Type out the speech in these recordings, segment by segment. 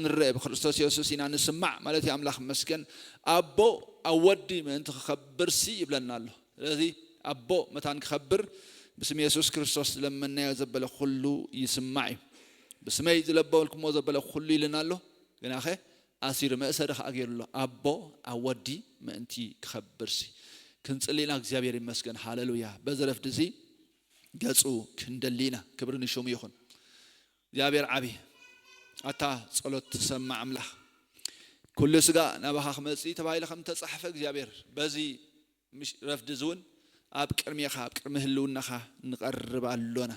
ንረአ፣ ብክርስቶስ የሱስ ኢና ንስማዕ ማለት እዩ። ኣምላኽ ይመስገን። ኣቦ ኣብ ወዲ ምእንቲ ክኸብርሲ ይብለና ኣሎ። ስለዚ ኣቦ መታን ክኸብር ብስም የሱስ ክርስቶስ ዝለመናዮ ዘበለ ኩሉ ይስማዕ እዩ። ብስመይ ዝለበልኩሞ ዘበለ ኩሉ ኢልና ኣሎ። ግናኸ ኣሲሩ መእሰሪ ከኣ ገይሩ ኣሎ። ኣቦ ኣብ ወዲ ምእንቲ ክኸብርሲ ክንጽሊ ኢና። እግዚኣብሔር ይመስገን። ሃሌሉያ። በዚ ረፍዲ እዚ ገጹ ክንደሊ ኢና። ክብሪ ንሽሙ ይኹን። እግዚኣብሔር ዓቢ። ኣታ ጸሎት ትሰምዕ ኣምላኽ፣ ኩሉ ስጋ ናባኻ ክመጽእ ተባሂለ ከም ተጻሕፈ እግዚኣብሔር፣ በዚ ምሽ-፣ ረፍዲ እዚ እውን ኣብ ቅድሜኻ፣ ኣብ ቅድሚ ህልውናኻ ንቐርብ ኣሎና።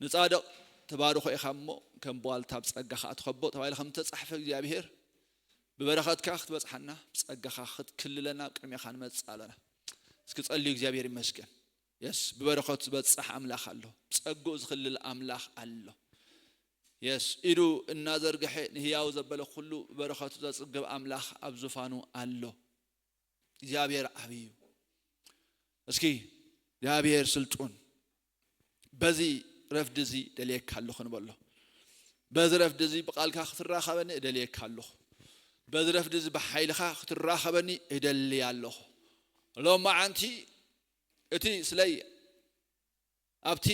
ንጻድቕ ትባርኾ ኢኻ እሞ ከም ቧልታ ብጸጋኻ ትኸቦ ተባሂለ ከም ተጻሕፈ እግዚኣብሔር፣ ብበረኸትካ ክትበጽሓና፣ ብጸጋኻ ክትክልለና ኣብ ቅድሜኻ ንመጽእ ኣሎና። እስኪ ጸልዩ። እግዚኣብሔር ይመስገን። የስ፣ ብበረኸቱ ዝበጽሕ ኣምላኽ ኣሎ። ብጸግኡ ዝኽልል ኣምላኽ ኣሎ። የስ፣ ኢዱ እናዘርግሐ ንህያው ዘበለ ኩሉ ብበረኸቱ ዘጽግብ ኣምላኽ ኣብ ዙፋኑ ኣሎ። እግዚኣብሔር ዓብዪ እዩ። እስኪ እግዚኣብሔር ስልጡን፣ በዚ ረፍዲ እዚ ደልየካ ኣለኹ ንበሎ። በዚ ረፍዲ እዚ ብቓልካ ክትራኸበኒ እደልየካ ኣለኹ። በዚ ረፍዲ እዚ ብሓይልኻ ክትራኸበኒ እደሊ ኣለኹ። ሎማዓንቲ እቲ ስለይ ኣብቲ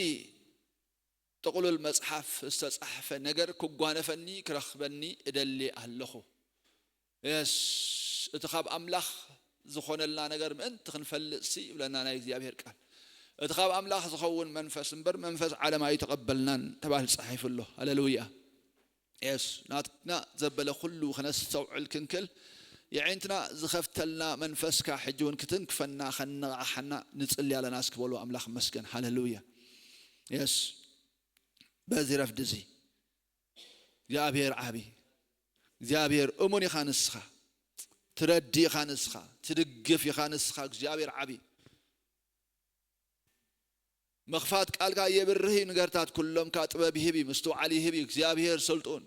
ጥቕሉል መጽሓፍ ዝተጻሕፈ ነገር ክጓነፈኒ ክረኽበኒ እደሊ ኣለኹ። የስ፣ እቲ ካብ ኣምላኽ ዝኾነልና ነገር ምእንቲ ክንፈልጥሲ ይብለና ናይ እግዚኣብሔር ቃል። እቲ ካብ ኣምላኽ ዝኸውን መንፈስ እምበር መንፈስ ዓለም ኣይተቐበልናን ተባሂሉ ተጻሒፉ ኣሎ። ሃሌሉያ። የስ፣ ናትና ዘበለ ኩሉ ክነስተውዕል ክንክል የዒንትና ዝኸፍተልና መንፈስካ ሕጂ እውን ክትንክፈና ከነቓሓና ንጽሊ ኣለና እስኪ በሉ። ኣምላኽ መስገን። ሃሌሉያ። የስ፣ በዚ ረፍዲ እዚ እግዚኣብሔር ዓቢ። እግዚኣብሔር እሙን ኢኻ ንስኻ። ትረዲ ኢኻ ንስኻ። ትድግፍ ኢኻ ንስኻ። እግዚኣብሔር ዓቢ። ምኽፋት ቃልካ የብርህ እዩ፣ ንገርታት ኩሎም ከኣ ጥበብ ይህብ እዩ፣ ምስትውዓል ይህብ እዩ። እግዚኣብሔር ስልጡን።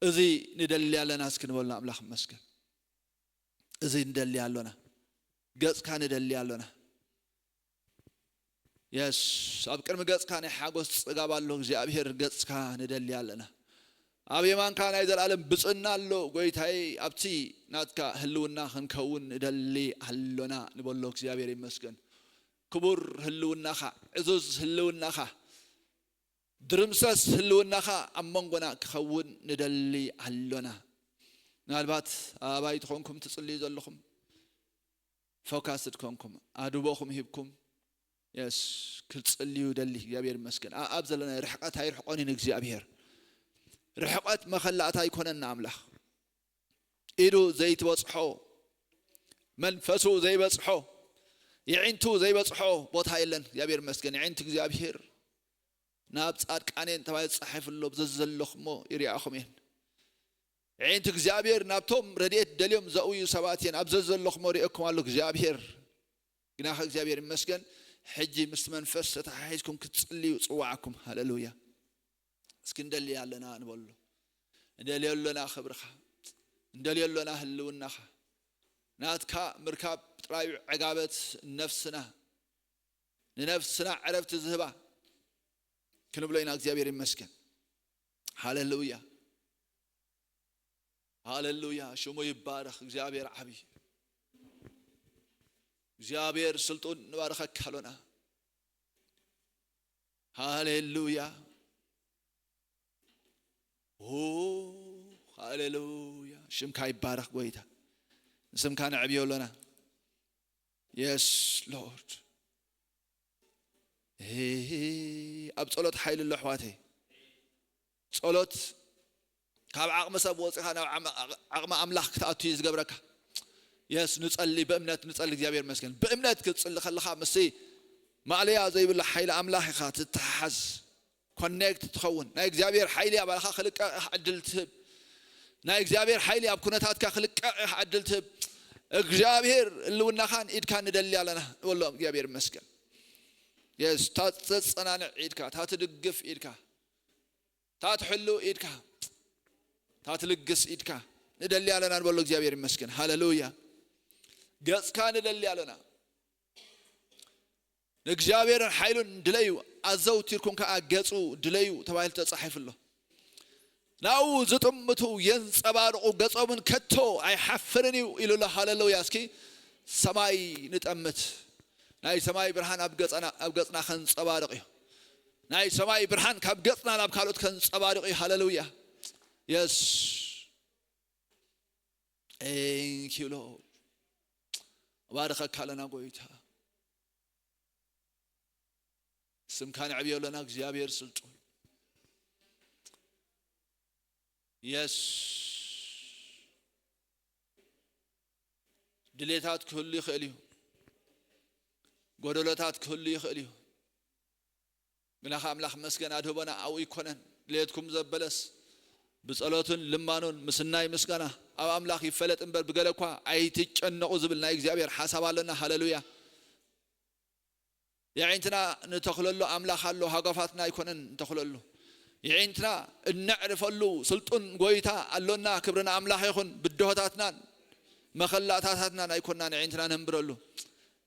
እዚ ንደሊ ኣለና እስኪ ንበልና። ኣምላኽ ይመስገን። እዚ ንደሊ ኣሎና። ገጽካ ንደሊ ኣሎና። የስ፣ ኣብ ቅድሚ ገጽካ ናይ ሓጎስ ጽጋብ ኣሎ እግዚኣብሔር። ገጽካ ንደሊ ኣለና። ኣብ የማንካ ናይ ዘለኣለም ብጽና ኣሎ ጎይታዬ። ኣብቲ ናትካ ህልውና ክንከውን ንደሊ ኣሎና ንበሎ። እግዚኣብሔር ይመስገን። ክቡር ህልውናኻ፣ ዕዙዝ ህልውናኻ፣ ድርምሰስ ህልውናኻ ኣብ መንጎና ክኸውን ንደሊ ኣሎና። ምናልባት ኣባይ ትኾንኩም ትጽልዩ ዘለኹም፣ ፎካስድ ኮንኩም፣ ኣድቦኹም ሂብኩም፣ የስ፣ ክትጽልዩ ደሊ። እግዚኣብሔር ይመስገን። ኣ-፣ ኣብ ዘለና ርሕቀት ኣይርሕቆን እዩ ንእግዚኣብሔር። ርሕቀት መኸላእታ ኣይኮነን ንኣምላኽ። ኢዱ ዘይትበጽሖ፣ መንፈሱ ዘይበጽሖ፣ የዒንቱ ዘይበጽሖ ቦታ የለን። እግዚኣብሔር ይመስገን። የዒንቱ እግዚኣብሔር ናብ ጻድቃኔን ተባሂሉ ተጻሒፉ ኣሎ። ኣብ ዘዘለኹሞ ይሪኣኹም እየን። የዒንቱ እግዚኣብሔር ናብቶም ረድኤት ደልዮም ዘእውዩ ሰባት እየን። ኣብ ዘዘለኹሞ ሪኦኩም ኣሎ እግዚኣብሔር። ግናኸ እግዚኣብሔር ይመስገን፣ ሕጂ ምስቲ መንፈስ ተተሓሒዝኩም ክትጽልዩ ጽዋዓኩም። ሃሌሉያ። እስኪ ንደሊ ኣለና ንበሎ። ንደልዮ ኣሎና ክብርኻ፣ ንደልዮ ኣሎና ህልውናኻ። ናትካ ምርካብ ጥራዩ ዕጋበት ነፍስና፣ ንነፍስና ዕረፍቲ ዝህባ ክንብሎ ኢና። እግዚኣብሔር ይመስገን። ሃሌሉያ፣ ሃሌሉያ። ሽሙ ይባረኽ። እግዚኣብሔር ዓብዪ፣ እግዚኣብሔር ስልጡን። ንባረኸካ ኣሎና። ሃሌሉያ፣ ኦ፣ ሃሌሉያ። ሽምካ ይባረኽ ጎይታ። ንስምካ ነዕብዮ ኣሎና። የስ ሎርድ። ሄ፣ ኣብ ጸሎት ሓይሊ ኣሎ ኣሕዋተይ። ጸሎት ካብ ዓቕሚ ሰብ ወጺኻ ናብ ዓቕሚ፣ ዓቕሚ ኣምላኽ ክትኣቱ እዩ ዝገብረካ። የስ፣ ንጸሊ፣ ብእምነት ንጸሊ። እግዚኣብሔር ይመስገን። ብእምነት ክትጽሊ ከለኻ ምስቲ ማእለያ ዘይብሉ ሓይሊ ኣምላኽ ኢኻ ትተሓሓዝ። ኮኔክት ትኸውን። ናይ እግዚኣብሔር ሓይሊ ኣባልካ ክልቀቕ ኢኻ ዕድል ትህብ። ናይ እግዚኣብሔር ሓይሊ ኣብ ኩነታትካ ክልቀቕ ኢኻ ዕድል ትህብ። እግዚኣብሔር ህልውናኻን ኢድካን ንደሊ ኣለና ንበሎ። እግዚኣብሔር ይመስገን። የስ፣ እታ ዘጸናንዕ ኢድካ፣ እታ ትድግፍ ኢድካ፣ እታ ትሕሉ ኢድካ፣ እታ ትልግስ ኢድካ ንደሊ ኣለና ንበሎ። እግዚኣብሔር ይመስገን። ሃሌሉያ። ገጽካ ንደሊ ኣለና። ንእግዚኣብሔርን ሓይሉን ድለዩ፣ ኣዘውቲርኩም ከኣ ገጹ ድለዩ ተባሂሉ ተጻሒፉ ኣሎ። ናብኡ ዝጥምቱ የንጸባርቑ፣ ገጾምን ከቶ ኣይሓፍርን እዩ ኢሉ ኣሎ። ሃሌሉያ! እስኪ ሰማይ ንጠምት። ናይ ሰማይ ብርሃን ኣብ ገጽና፣ ኣብ ገጽና ከንጸባርቕ እዩ። ናይ ሰማይ ብርሃን ካብ ገጽና ናብ ካልኦት ከንጸባርቕ እዩ። ሃሌሉያ! የስ። Thank you Lord። እባርኸካ ኣለና ጎይታ። ስምካ ነዕብዮ ኣለና እግዚኣብሔር ስልጡን። የስ። ድሌታት ክህሉ ይኽእል እዩ። ጎደሎታት ክህሉ ይኽእል እዩ። ግናኸ ኣምላኽ መስገን ኣድህቦና ኣብኡ ኣይኮነን። ድሌትኩም ዘበለስ ብጸሎትን ልማኖን ምስናይ ምስጋና ኣብ ኣምላኽ ይፈለጥ እምበር ብገለ እኳ ኣይትጨነቑ ዝብል ናይ እግዚኣብሔር ሓሳብ ኣለና። ሃሌሉያ። የዒንትና ንተኽለሉ ኣምላኽ ኣሎ፣ ሃጓፋትና ኣይኮነን ንተኽለሉ። የዒንትና እነዕርፈሉ ስልጡን ጎይታ ኣሎና። ክብሪ ንኣምላኽ ይኹን። ብድሆታትናን መኸላእታታትናን ኣይኮናን የዒንትና ነንብረሉ።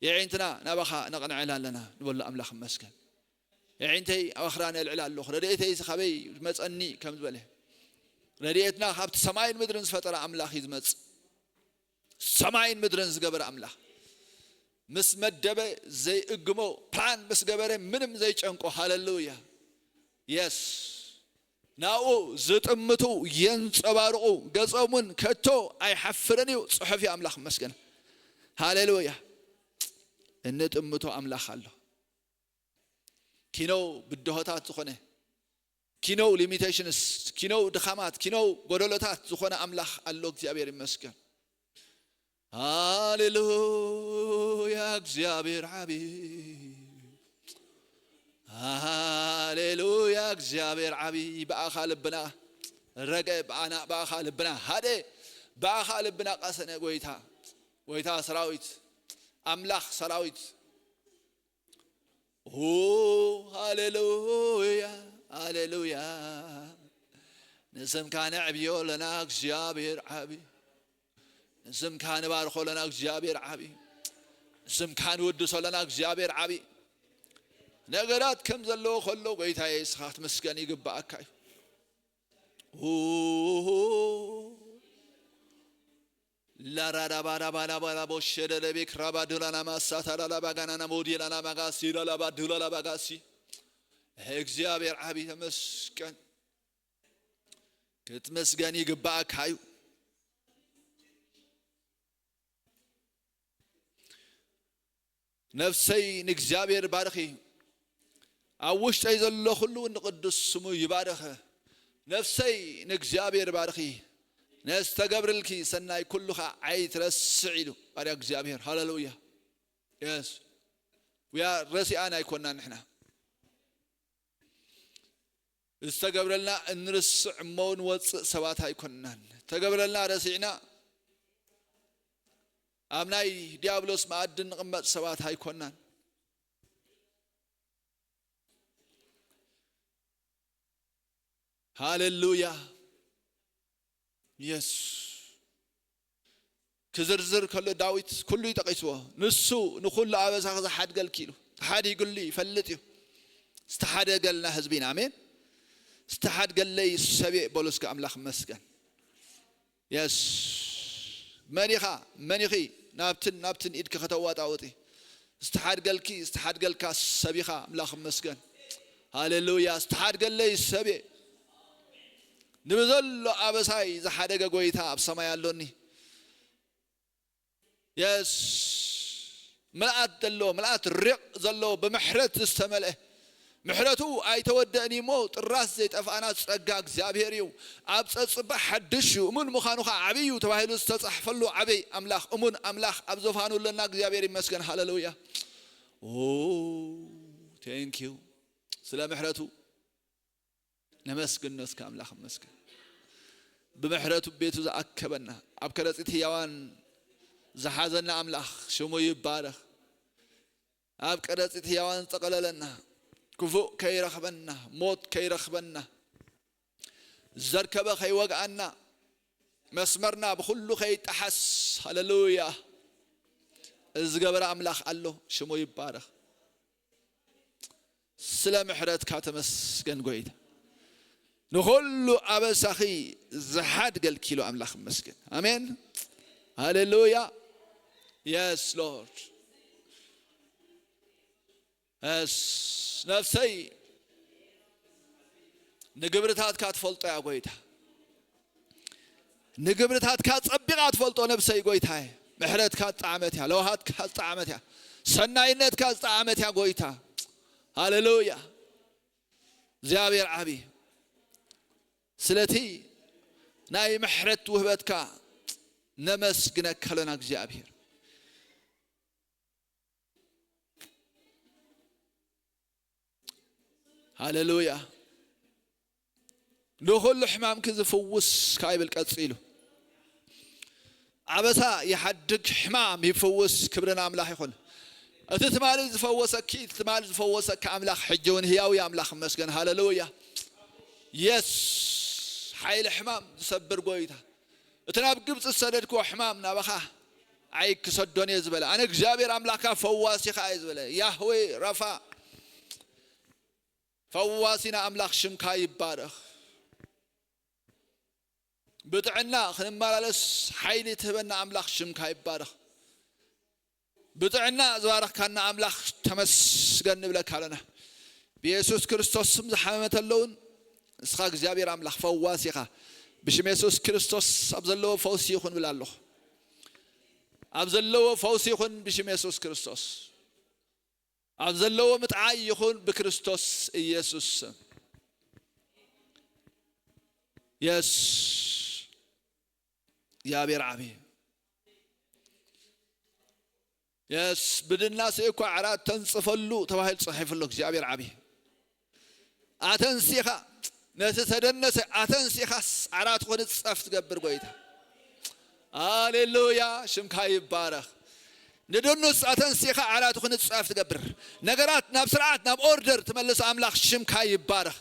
የዒንትና ናባኻ ነቕንዐላ ኣለና ንበሎ ኣምላኽ ይመስገን። የዒንተይ ኣብ ኣኽራን የልዕል ኣለኹ፣ ረድኤተይስ ካበይ መጸኒ ከም ዝበለ፣ ረድኤትና ካብቲ ሰማይን ምድርን ዝፈጠረ ኣምላኽ እዩ ዝመጽእ። ሰማይን ምድርን ዝገበረ ኣምላኽ ምስ መደበ ዘይእግሞ ፕላን ምስ ገበረ ምንም ዘይጨንቆ። ሃሌሉያ። የስ። ናብኡ ዝጥምቱ የንጸባርቑ፣ ገጾም እውን ከቶ ኣይሓፍርን እዩ። ጽሑፍ እዩ። ኣምላኽ ይመስገን። ሃሌሉያ። እንጥምቶ ኣምላኽ ኣሎ። ኪኖ ብድሆታት ዝኾነ፣ ኪኖ ሊሚቴሽንስ፣ ኪኖ ድኻማት፣ ኪኖ ጎደሎታት ዝኾነ ኣምላኽ ኣሎ። እግዚኣብሔር ይመስገን። ሃሌሉያ፣ እግዚኣብሔር ዓቢ። ሃሌሉያ፣ እግዚኣብሔር ዓቢ። ብኣኻ ልብና ረገ፣ ብኣና፣ ብኣኻ ልብና ሃደ፣ ብኣኻ ልብና ቀሰነ። ጎይታ፣ ጎይታ ሰራዊት፣ ኣምላኽ ሰራዊት። ኦ፣ ሃሌሉያ፣ ሃሌሉያ። ንስምካ ነዕብዮ ኣለና እግዚኣብሔር ዓቢ። ንስምካ ንባርኾ ኣለና እግዚኣብሔር ዓቢ። ንስምካ ንውድሶ ኣለና እግዚኣብሔር ዓቢ። ነገራት ከም ዘለዎ ከሎ ጎይታዬ እስኻ ክትመስገን ይግባኣካ እዩ። ኦ፣ ላራዳባዳባዳባዳ ቦሸደለቤክ ራባዱላና ማሳታላላ ባጋናና ሞዲላና ማጋሲላላ ባዱላላ ባጋሲ። እግዚኣብሔር ዓቢ ተመስገን። ክትመስገን ይግባኣካ እዩ። ነፍሰይ ንእግዚኣብሔር ባርኺ፣ ኣብ ውሽጠይ ዘሎ ኩሉ ንቅዱስ ስሙ ይባርኽ። ነፍሰይ ንእግዚኣብሔር ባርኺ፣ ነዝተገብርልኪ ሰናይ ኩሉ ኸዓ ኣይትረስዕ ኢሉ ባርያ እግዚኣብሔር። ሃሌሉያ። የስ። We are ረሲኣን ኣይኮናን ንሕና። ዝተገብረልና እንርስዕ እሞ ንወፅእ ሰባት ኣይኮንናን። ተገብረልና ረሲዕና ኣብ ናይ ዲያብሎስ መኣዲ ንቕመጥ ሰባት ኣይኮንናን። ሃሌሉያ። የስ። ክዝርዝር ከሎ ዳዊት ኩሉ እዩ ጠቒስዎ። ንሱ ንኹሉ ኣበሳኺ ዝሓድገልኪ ኢሉ። ተሓዲጉሉ ይፈልጥ እዩ። ዝተሓደገልና ህዝቢ ኢና። ኣሜን። ዝተሓድገለይ ሰብየ በሉ እስከ ኣምላኽ መስገን። የስ። መን ኢኻ? መን ኢኺ? ናብትን ናብትን ኢድኪ ከተዋጣውጢ ዝተሓድገልኪ፣ ዝተሓድገልካ ሰብ ኢኻ። ኣምላኽ መስገን። ሃሌሉያ። ዝተሓድገለይ ሰብየ። ንብዘሎ ኣበሳይ ዝሓደገ ጎይታ ኣብ ሰማይ ኣሎኒ። የስ። ምልኣት ዘለዎ፣ ምልኣት ሪቕ ዘለዎ፣ ብምሕረት ዝተመልአ፣ ምሕረቱ ኣይተወደእን እዩ እሞ ጥራስ ዘይጠፍኣና ጸጋ እግዚኣብሔር እዩ። ኣብ ጸጽባ ሓድሽ እዩ፣ እሙን ምዃኑ ኸዓ ዓብይ እዩ ተባሂሉ ዝተጻሕፈሉ ዓብይ ኣምላኽ፣ እሙን ኣምላኽ ኣብ ዙፋኑ ኣለና። እግዚኣብሔር ይመስገን። ሃሌሉያ። ኦ፣ ቴንክ ዩ ስለ ምሕረቱ። ነመስግኖ እስከ ኣምላኽ ይመስገን። ብምሕረቱ ቤቱ ዝኣከበና፣ ኣብ ከረጺት ህያዋን ዝሓዘና ኣምላኽ ሽሙ ይባረኽ። ኣብ ከረጺት ህያዋን ዝጠቐለለና፣ ክፉእ ከይረኽበና፣ ሞት ከይረኽበና፣ ዘርከበ ከይወግኣና፣ መስመርና ብኹሉ ከይጠሓስ፣ ሃሌሉያ፣ እዚ ዝገበረ ኣምላኽ ኣሎ፣ ሽሙ ይባረኽ። ስለ ምሕረትካ ተመስገን ጎይታ። ንኹሉ ኣበሳኺ ዝሓድገልኪ ኢሉ ኣምላኽ ይመስገን። ኣሜን። ሃሌሉያ። የስ ሎርድ። የስ ነፍሰይ፣ ንግብርታትካ ትፈልጦ እያ ጎይታ። ንግብርታትካ ጸቢቓ ትፈልጦ ነፍሰይ ጎይታየ። ምሕረትካ ዝጠዓመት እያ፣ ለውሃትካ ዝጠዓመት እያ፣ ሰናይነትካ ዝጠዓመት እያ ጎይታ። ሃሌሉያ። እግዚኣብሔር ዓቢ። ስለቲ ናይ ምሕረት ውህበትካ ነመስግነካ ኣለና እግዚኣብሔር። ሃሌሉያ። ንኹሉ ሕማምኪ ዝፍውስ ካይብል ቀጺሉ፣ ኣበሳ ይሓድግ፣ ሕማም ይፍውስ። ክብሪ ንኣምላኽ ይኹን። እቲ ትማሊ ዝፈወሰኪ፣ እቲ ትማሊ ዝፈወሰካ ኣምላኽ ሕጂ እውን ህያው እዩ። ኣምላኽ ይመስገን። ሃሌሉያ። የስ ሓይሊ ሕማም ዝሰብር ጎይታ። እቲ ናብ ግብፂ ዝሰደድክዎ ሕማም ናባኻ ኣይክሰዶን እየ ዝበለ። ኣነ እግዚኣብሔር ኣምላኽካ ፈዋሲኻ እየ ዝበለ። ያህዌ ራፋ፣ ፈዋሲና ኣምላኽ ሽምካ ይባረኽ። ብጥዕና ክንመላለስ ሓይሊ ትህበና ኣምላኽ ሽምካ ይባረኽ። ብጥዕና ዝባረኽካና ኣምላኽ ተመስገን ንብለካ ኣለና። ብየሱስ ክርስቶስ ስም ዝሓመመ ተለውን ንስኻ እግዚኣብሔር ኣምላኽ ፈዋሲ ኢኻ። ብሽም የሱስ ክርስቶስ ኣብ ዘለዎ ፈውሲ ይኹን ብል ኣለኹ። ኣብ ዘለዎ ፈውሲ ይኹን ብሽም የሱስ ክርስቶስ። ኣብ ዘለዎ ምጥዓይ ይኹን ብክርስቶስ ኢየሱስ ስም። የስ እግዚኣብሔር ዓቢ። የስ ብድናሴ እኳ ዓራት ተንጽፈሉ ተባሂሉ ተጻሒፉ ኣሎ። እግዚኣብሔር ዓቢ። ኣተንሲኻ ነቲ ተደነሰ ኣተንሲኻስ ዓራቱ ክንጸፍ ትገብር ጎይታ። ሃሌሉያ፣ ሽምካ ይባረኽ። ንድኑስ ኣተንሲኻ ዓራቱ ክንጸፍ ትገብር። ነገራት ናብ ስርዓት፣ ናብ ኦርደር ትመልስ ኣምላኽ ሽምካ ይባረኽ።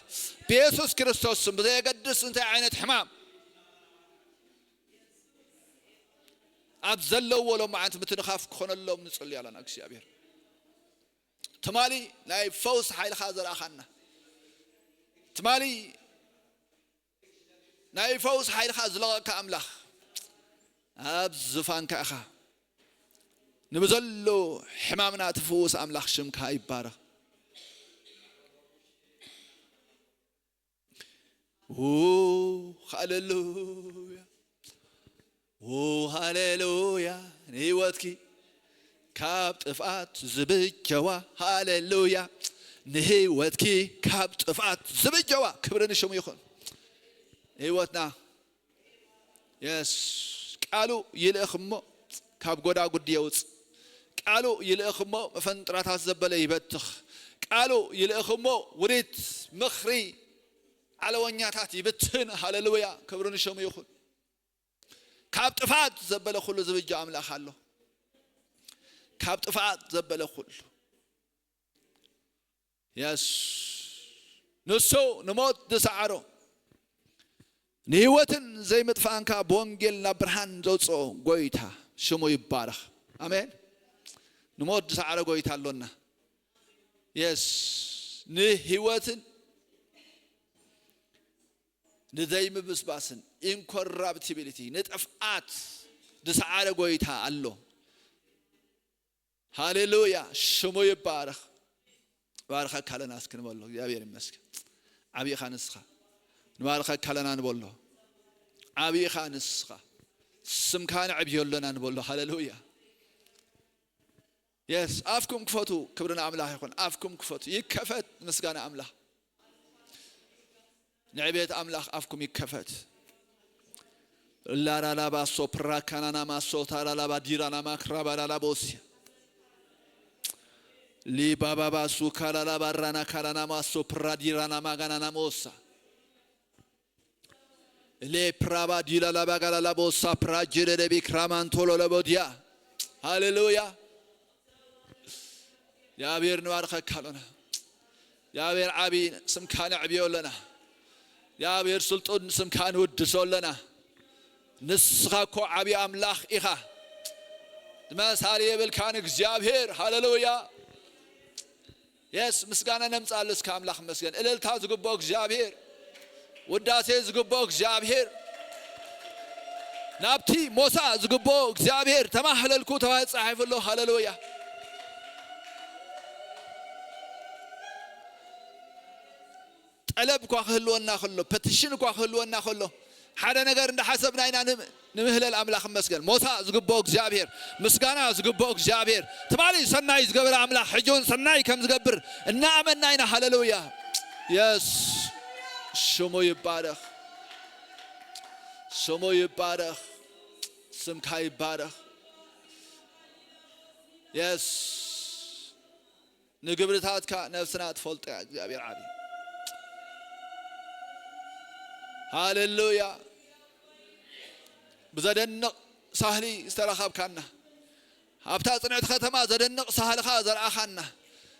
ብየሱስ ክርስቶስ ስም ብዘየገድስ እንታይ ዓይነት ሕማም ኣብ ዘለዎ ሎማዓንቲ ምትንኻፍ ክኾነሎም ንጽሊ ኣለና እግዚኣብሔር። ትማሊ ናይ ፈውስ ሓይልኻ ዘርኣኻና፣ ትማሊ ናይ ፈውስ ሓይልኻ ዝለቐቕካ ኣምላኽ ኣብ ዝፋንካ ኢኻ። ንብዘሎ ሕማምና ትፍውስ ኣምላኽ ሽምካ ይባረኽ። ው ሃሌሉያ፣ ው ሃሌሉያ፣ ንህይወትኪ ካብ ጥፍኣት ዝብጀዋ። ሃሌሉያ፣ ንህይወትኪ ካብ ጥፍኣት ዝብጀዋ። ክብሪ ንሽሙ ይኹን። ህይወትና የስ ቃሉ ይልእኽ እሞ ካብ ጎዳጉዲ የውፅ። ቃሉ ይልእኽ እሞ መፈንጥራታት ዘበለ ይበትኽ። ቃሉ ይልእኽ እሞ ውሪት ምኽሪ ዓለወኛታት ይብትን። ሃሌሉያ፣ ክብሪ ንሽሙ ይኹን። ካብ ጥፋት ዘበለ ኩሉ ዝብጃ ኣምላኽ ኣሎ። ካብ ጥፋት ዘበለ ኩሉ የስ ንሱ ንሞት ዝሰዓሮ ንህይወትን ዘይምጥፋእንካ ብወንጌል ናብ ብርሃን ዘውፅኦ ጎይታ ሽሙ ይባረኽ። ኣሜን። ንሞት ዝሰዓረ ጎይታ ኣሎና። የስ ንህይወትን ንዘይምብስባስን ኢንኮራፕቲቢሊቲ ንጥፍኣት ዝሰዓረ ጎይታ ኣሎ። ሃሌሉያ ሽሙ ይባረኽ። ባርኸካ ኣለና እስኪ ንበሎ። እግዚኣብሔር ይመስገን። ዓብኻ ንስኻ። ንባርኸካ ኣለና ንበሎ። ዓብኻ ንስኻ። ስምካ ነዕብዮ ኣለና ንበሎ። ሃሌሉያ። የስ ኣፍኩም ክፈቱ። ክብሪ ንኣምላኽ ይኹን። ኣፍኩም ክፈቱ። ይከፈት ምስጋና ኣምላኽ። ንዕቤት ኣምላኽ ኣፍኩም ይከፈት። ላራላባ ሶፕራ ካናና ማሶታ ላላባ ዲራና ማክራባ ላላቦስያ ሊባባባ ሱካ ላላባ ራና ካላና ማሶፕራ ዲራና ማጋናና ሞሳ ሌፕራባ ዲላላባ ጋላላቦሳ ፕራጀደደቢ ክራማንቶሎ ለቦዲያ። ሃሌሉያ። እግዚኣብሔር ንባርኸካ ኣሎና። እግዚኣብሔር ዓቢ ስምካ ነዕብዮ ኣለና። እግዚኣብሔር ስልጡን ስምካ ንውድሶ ኣለና። ንስኻ እኮ ዓቢ ኣምላኽ ኢኻ። መሳሊ የብልካን እግዚኣብሔር። ሃሌሉያ። የስ ምስጋና ነምጻሉ እስከ ኣምላኽ መስገን። እልልታ ዝግብኦ እግዚኣብሔር። ውዳሴ ዝግብኦ እግዚኣብሔር፣ ናብቲ ሞሳ ዝግብኦ እግዚኣብሔር ተማህለልኩ ተባሂሉ ተጻሒፉ ኣሎ። ሃሌሉያ። ጠለብ እኳ ክህልወና ከሎ፣ ፐቲሽን እኳ ክህልወና ከሎ፣ ሓደ ነገር እንዳሓሰብና ኢና ንም-፣ ንምህለል። ኣምላኽ ይመስገን። ሞሳ ዝግብኦ እግዚኣብሔር፣ ምስጋና ዝግብኦ እግዚኣብሔር፣ ትማሊ ሰናይ ዝገበረ ኣምላኽ ሕጂ እውን ሰናይ ከም ዝገብር እናኣመንና ኢና። ሃሌሉያ። የስ፣ ሽሙ ይባረኽ፣ ሽሙ ይባረኽ፣ ስምካ ይባረኽ። የስ፣ ንግብርታትካ ነፍስና ትፈልጦ እያ። እግዚኣብሔር ዓቢ። ሃሌሉያ። ብዘደንቕ ሳህሊ ዝተረኸብካና፣ ኣብታ ጽንዕቲ ከተማ ዘደንቕ ሳህልኻ ዘርኣኻና፣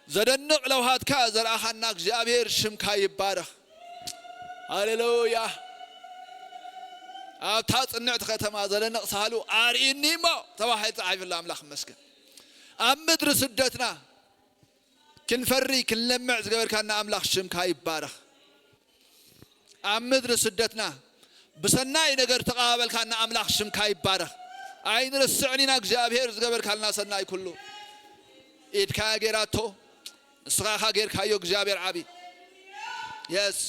ዘደንቕ ለውሃትካ ዘርኣኻና እግዚኣብሔር ሽምካ ይባረኽ። ሃሌሉያ። ኣብታ ጽንዕቲ ከተማ ዘደንቕ ሳህሉ ኣርእዩኒ እሞ ተባሂሉ ተጻሒፉ ኣሎ። ኣምላኽ ይመስገን። ኣብ ምድሪ ስደትና ክንፈሪ ክንለምዕ ዝገበርካና ኣምላኽ ሽምካ ይባረኽ። ኣብ ምድሪ ስደትና ብሰናይ ነገር ተቐባበልካና ኣምላኽ ሽምካ ይባረኽ። ኣይንርስዕን ኢና እግዚኣብሔር ዝገበርካልና ሰናይ ኩሉ። ኢድካ ጌራቶ፣ ንስኻ ኢኻ ጌርካዮ እግዚኣብሔር ዓቢ። የስ፣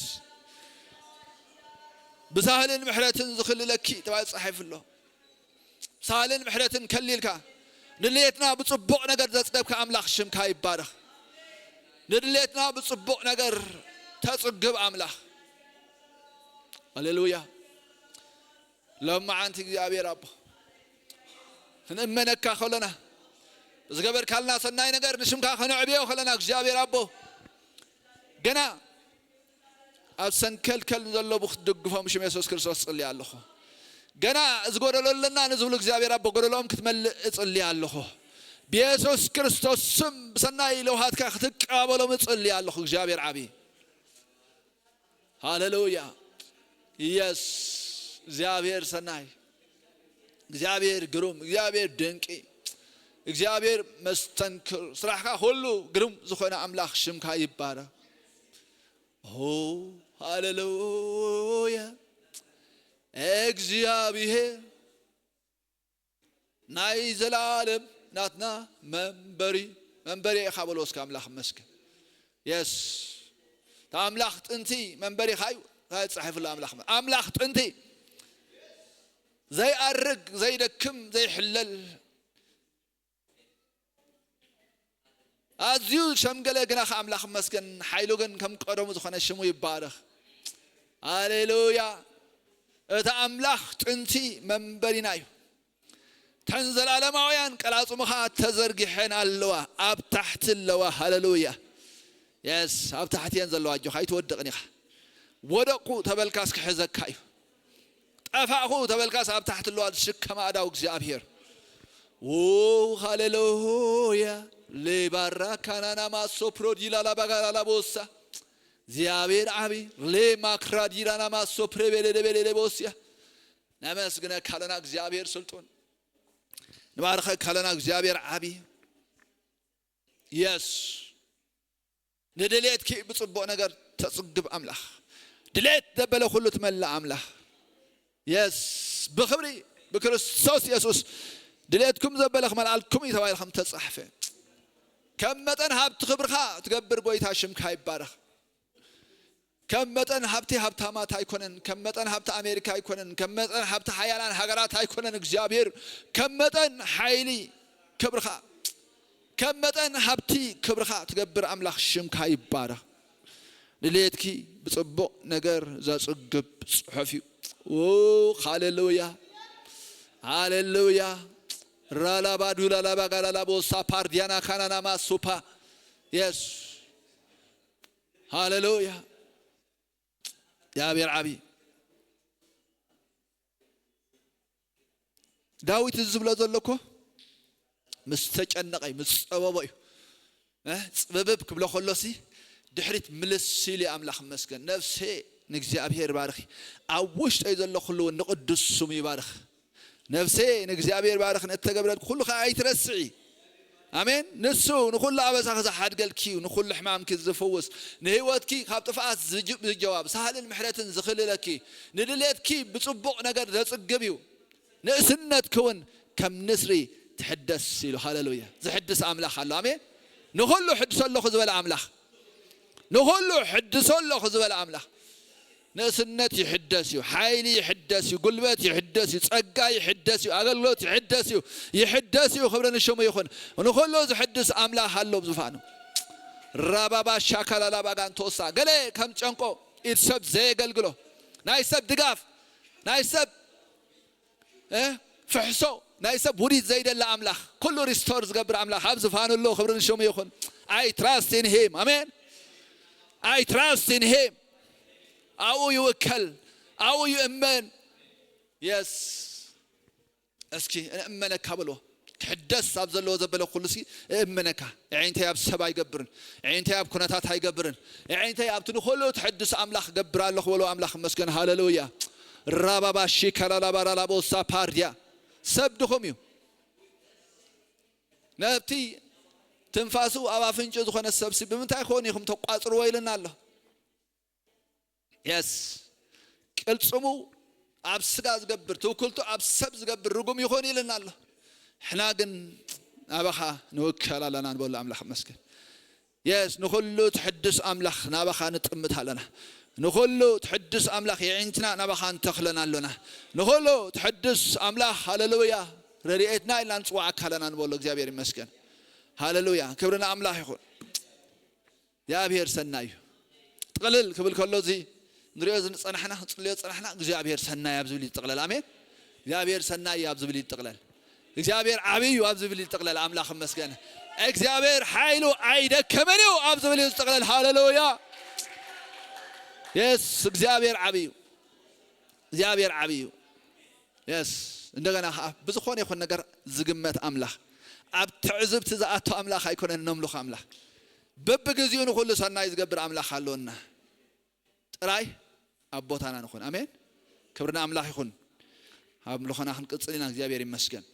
ብሳህልን ምሕረትን ዝኽልለኪ ተባሂሉ ተጻሒፉ ኣሎ። ሳልን ምሕረትን ከሊልካ ንድሌትና ብጽቡቕ ነገር ዘጽገብካ ኣምላኽ ሽምካ ይባረኽ። ንድሌትና ብጽቡቕ ነገር ተጽግብ ኣምላኽ። ሃሌሉያ። ሎማዓንቲ እግዚኣብሔር ኣቦ ክንእመነካ ከሎና፣ ዝገበርካልና ሰናይ ነገር ንሽምካ ከነዕብዮ ከለና እግዚኣብሔር ኣቦ ገና ኣብ ሰንከልከል ንዘለቡ ክትድግፎም ሽም የሱስ ክርስቶስ ጽልያ ኣለኹ። ገና እዚ ጎደሎ ኣለና ንዝብሉ እግዚኣብሔር ኣቦ ጎደሎኦም ክትመልእ እጽልያ ኣለኹ። ብየሱስ ክርስቶስ ስም ብሰናይ ለውሃትካ ክትቀባበሎም እጽልያ ኣለኹ። እግዚኣብሔር ዓቢ። ሃሌሉያ። የስ፣ እግዚኣብሔር ሰናይ፣ እግዚኣብሔር ግሩም፣ እግዚኣብሔር ድንቂ፣ እግዚኣብሔር መስተንክር፣ ስራሕካ ኩሉ ግሩም ዝኾነ ኣምላኽ ሽምካ ይባረኽ። ኦ፣ ሃሌሉያ። እግዚኣብሔር ናይ ዘላለም ናትና መንበሪ፣ መንበሪ ኢኻ በሎ እስከ። ኣምላኽ ይመስገን። የስ፣ እቲ ኣምላኽ ጥንቲ መንበሪኻ እዩ። እንታይ ተጻሒፉ ኣሎ? ኣምላኽ፣ ኣምላኽ ጥንቲ ዘይኣርግ፣ ዘይደክም፣ ዘይሕለል፣ ኣዝዩ ሸምገለ፣ ግና ከ ኣምላኽ ይመስገን፣ ሓይሉ ግን ከም ቀደሙ ዝኾነ ሽሙ ይባረኽ። ሃሌሉያ። እቲ ኣምላኽ ጥንቲ መንበሪና እዩ። ተን ዘላለማውያን ቀላጽሙ ኸኣ ተዘርጊሐን ኣለዋ፣ ኣብ ታሕቲ ኣለዋ። ሃሌሉያ። የስ፣ ኣብ ታሕቲ እየን ዘለዋ። ኣጆኻ ኣይትወድቕን ኢኻ። ወደቕኩ ተበልካስ ክሕዘካ እዩ። ጠፋእኹ ተበልካስ ኣብ ታሕቲ ኣለዋ ዝሽከም ኣእዳው እግዚኣብሔር። ዎ፣ ሃሌሉያ። ሌባራ ካናና ማሶ ፕሮዲላ ላባጋራ ላቦሳ። እግዚኣብሔር ዓቢ። ሌማክራ ዲራና ማሶ ፕሬቤሌ ደቤሌ ደቦስያ። ነመስግነካ ኣለና እግዚኣብሔር ስልጡን። ንባርኸካ ኣለና እግዚኣብሔር ዓቢ። የስ። ንድሌትኪ ብጽቡቕ ነገር ተጽግብ ኣምላኽ። ድሌት ዘበለ ኩሉ ትመልእ ኣምላኽ። የስ። ብኽብሪ ብክርስቶስ የሱስ ድሌትኩም ዘበለ ክመልኣልኩም እዩ ተባሂሉ ከም ተጻሕፈ። ከም መጠን ሃብቲ ክብርኻ ትገብር ጎይታ ሽምካ ይባረኽ። ከም መጠን ሃብቲ ሃብታማት ኣይኮነን፣ ከም መጠን ሃብቲ ኣሜሪካ ኣይኮነን፣ ከም መጠን ሃብቲ ሓያላን ሃገራት ኣይኮነን እግዚኣብሔር፣ ከም መጠን ሓይሊ ክብርኻ፣ ከም መጠን ሃብቲ ክብርኻ ትገብር ኣምላኽ ሽምካ ይባረኽ። ድሌትኪ ብጽቡቕ ነገር ዘጽግብ ጽሑፍ እዩ። ዎ፣ ሃሌሉያ፣ ሃሌሉያ። ራላባዱላላባጋላላቦሳ ፓርዲያና ካናናማ ሱፓ። የስ። ሃሌሉያ። እግዚኣብሔር ዓቢ። ዳዊት እዚ ዝብሎ ዘሎ እኮ ምስ ተጨነቐ እዩ፣ ምስ ጸበቦ እዩ። እ? ጽብብብ ክብሎ ከሎሲ ድሕሪት ምልስ ኢሉ ኣምላኽ ይመስገን። ነፍሴ ንእግዚኣብሔር ባርኺ፣ ኣብ ውሽጠይ ዘሎ ኩሉ እውን ንቕዱስ ስሙ ይባርኽ። ነፍሴ ንእግዚኣብሔር ባርኽ፣ ነተገብረልኪ ኩሉ ኸዓ ኣይትረስዒ። ኣሜን። ንሱ ንኹሉ ኣበሳኺ ዝሓድገልኪ እዩ፣ ንኹሉ ሕማምኪ ዝፍውስ፣ ንህይወትኪ ካብ ጥፍኣት ዝጅ- ዝጀዋብ፣ ሳህልን ምሕረትን ዝኽልለኪ፣ ንድሌትኪ ብጽቡቕ ነገር ዘጽግብ እዩ። ንእስነትኪ እውን ከም ንስሪ ትሕደስ ኢሉ። ሃሌሉያ። ዝሕድስ ኣምላኽ ኣሎ። ኣሜን። ንኹሉ ሕድሶ ኣለኹ ዝበለ ኣምላኽ፣ ንኹሉ ሕድሶ ኣለኹ ዝበለ ኣምላኽ። ንእስነት ይሕደስ እዩ፣ ሓይሊ ይሕደስ እዩ፣ ጉልበት ይሕደስ እዩ፣ ጸጋ ይሕደስ እዩ፣ ኣገልግሎት ይሕደስ እዩ፣ ይሕደስ እዩ። ክብሪ ንሽሙ ይኹን። ንኹሉ ዝሕድስ ኣምላኽ ኣሎ ኣብ ዙፋኑ። ራባባ ሻካላላ ባጋንቶሳ፣ ገለ ከም ጨንቆ፣ ኢድ ሰብ ዘየገልግሎ፣ ናይ ሰብ ድጋፍ፣ ናይ ሰብ እ? ፍሕሶ፣ ናይ ሰብ ውዲት ዘይደለ ኣምላኽ፣ ኩሉ ሪስቶር ዝገብር ኣምላኽ ኣብ ዝፋኑ ኣሎ። ክብሪ ንሽሙ ይኹን። I trust in him. ኣሜን። I trust in him. ኣብኡ ይውከል፣ ኣብኡ ይእመን። የስ። እስኪ እእመነካ በሎ። ክሕደስ ኣብ ዘለዎ ዘበለ ኩሉ ሲ እእመነካ። እዒንተይ ኣብ ሰብ ኣይገብርን፣ እዒንተይ ኣብ ኩነታት ኣይገብርን፣ እዒንተይ ኣብቲ ንኹሉ ትሕድስ ኣምላኽ ገብር ኣለኹ በሎ። ኣምላኽ መስገን። ሃሌሉያ። ራባባሺ ከላላባራላቦሳ ፓርድያ። ሰብ ድኹም እዩ። ነብቲ ትንፋሱ ኣብ ኣፍንጭ ዝኾነ ሰብሲ ብምንታይ ክኾን ኢኹም ተቋጽርዎ ኢልና ኣሎ። የስ። ቅልጽሙ ኣብ ስጋ ዝገብር፣ ትውክልቱ ኣብ ሰብ ዝገብር ርጉም ይኾን ኢልና ኣሎ። ሕና ግን ናባኻ ንውከል ኣለና ንበሎ። ኣምላኽ መስገን። የስ። ንኹሉ ትሕድስ ኣምላኽ ናባኻ ንጥምት ኣለና። ንኹሉ ትሕድስ ኣምላኽ የዒንትና ናባኻ ንተኽለን ኣሎና። ንኹሉ ትሕድስ ኣምላኽ፣ ሃሌሉያ፣ ረድኤትና ኢልና ንጽዋዓካ ኣለና ንበሎ። እግዚኣብሔር ይመስገን። ሃሌሉያ። ክብሪ ንኣምላኽ ይኹን። እግዚኣብሔር ሰናይ እዩ። ጥቕልል ክብል ከሎ እዚ ንሪኦ ዝጸናሕና፣ ክንጽልዮ ዝጸናሕና እግዚኣብሔር ሰናይ ኣብ ዝብል ይጥቕለል። ኣሜን። እግዚኣብሔር ሰናይ እዩ ኣብ ዝብል ይጥቕለል። እግዚኣብሔር ዓብይ እዩ ኣብ ዝብል ይጥቕለል። ኣምላኽ ይመስገን። እግዚኣብሔር ሓይሉ ኣይደከመን እዩ ኣብ ዝብል እዩ ዝጥቕለል። ሃሌሉያ። የስ። እግዚኣብሔር ዓብይ እዩ። እግዚኣብሔር ዓብይ እዩ። የስ። እንደገና ከዓ ብዝኾነ ይኹን ነገር ዝግመት ኣምላኽ፣ ኣብ ትዕዝብቲ ዝኣቱ ኣምላኽ ኣይኮነን። ነምልኽ ኣምላኽ፣ በብግዚኡ ንኹሉ ሰናይ ዝገብር ኣምላኽ ኣሎና። ጥራይ ኣብ ቦታና ንኹን። ኣሜን። ክብሪ ንኣምላኽ ይኹን። ኣብ ምልኾና ክንቅጽል ኢና። እግዚኣብሔር ይመስገን።